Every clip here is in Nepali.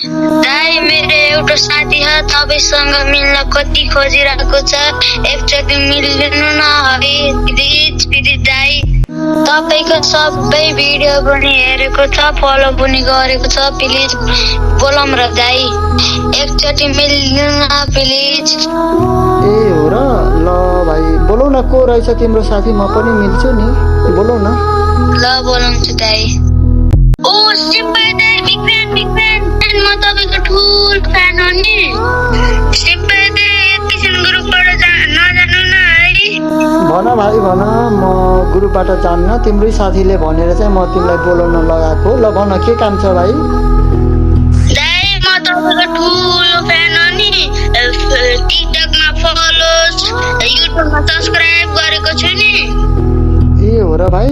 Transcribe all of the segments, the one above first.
दाइ मेरो एउटा साथी छ तपाईसँग मिल्न कति खोजिरहेको छ एकचोटि मिलिदिनु न है प्लिज प्लिज दाइ तपाईको सबै भिडियो पनि हेरेको छ फलो पनि गरेको छ प्लिज बोलाउँ र दाइ एकचोटि मिलिदिनु न प्लिज ए हो र ल भाइ बोलाउ न को रहेछ तिम्रो साथी म पनि मिल्छु नि बोलाउ न ल बोलाउँछु दाइ ओ सिम्पल दाइ बिग फ्यान म तपाईको ठुल फ्यान हो नि सिम्पल दाइ एकैछिन ग्रुपबाट नजानु न है भन भाइ भन म ग्रुपबाट जान्न तिम्रै साथीले भनेर चाहिँ म तिमीलाई बोलाउन लगाएको ल भन के काम छ भाइ दाइ म तपाईको ठुलो फ्यान हो नि टिकटकमा फलोज युट्युबमा सब्स्क्राइब गरेको छु नि ए हो र भाइ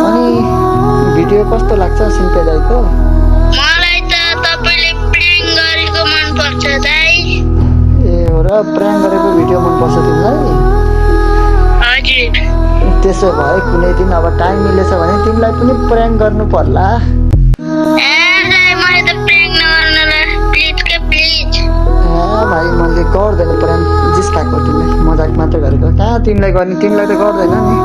अनि भिडियो कस्तो लाग्छ सिम्पे दाइको मलाई त तपाईले प्र्याङ्क गरेको मन पर्छ दाइ ए हो र प्र्याङ्क गरेको भिडियो मनपर्छ तिमीलाई हजुर त्यसो भए कुनै दिन अब टाइम मिलेछ भने तिमीलाई पनि प्र्याङ्क गर्नु पर्ला ए दाइ मलाई त प्र्याङ्क नगर्नुलाई प्लिज के प्लिज ए भाइ मैले गर्दैन प्र्याङ्क जिस्काएको तिमीले मजाक मात्र गरेको कहाँ तिमीलाई गर्ने तिमीलाई त गर्दैन नि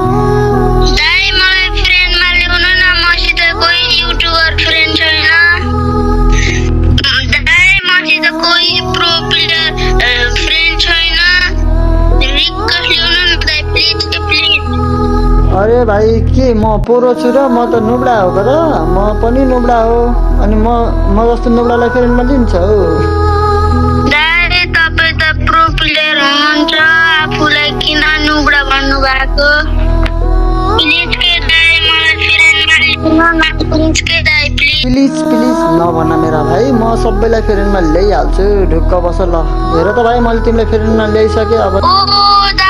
दाइ मलाई फ्रेन्डमा ल्याउनु न मसित कोही युट्युबर फ्रेन्ड छैन दाइ मसित कोही प्रो प्लेयर फ्रेन्ड छैन रिक्वेस्ट ल्याउनु न दाइ प्लिज के प्लिज अरे भाइ के म पोरो छु र म त नुब्डा हो र म पनि नुब्डा हो अनि म जस्तो नुब्डालाई फ्रेन्डमा लिन्छ हौ दाइ तपाईँ त प्रो प्लेयर हुनुहुन्छ आफूलाई किन नुब्डा भन्नुभएको प्लिज के दाइ मलाई फ्रेन्डमा ल्याउनु न प्लिज के दाइ प्लिज प्लिज प्लिज नभन मेरा भाइ म सबैलाई फ्रेन्डमा ल्याइहाल्छु ढुक्क बस ल हेर त भाइ मैले तिमीलाई फ्रेन्डमा ल्याइसकेँ अब ओ दाइ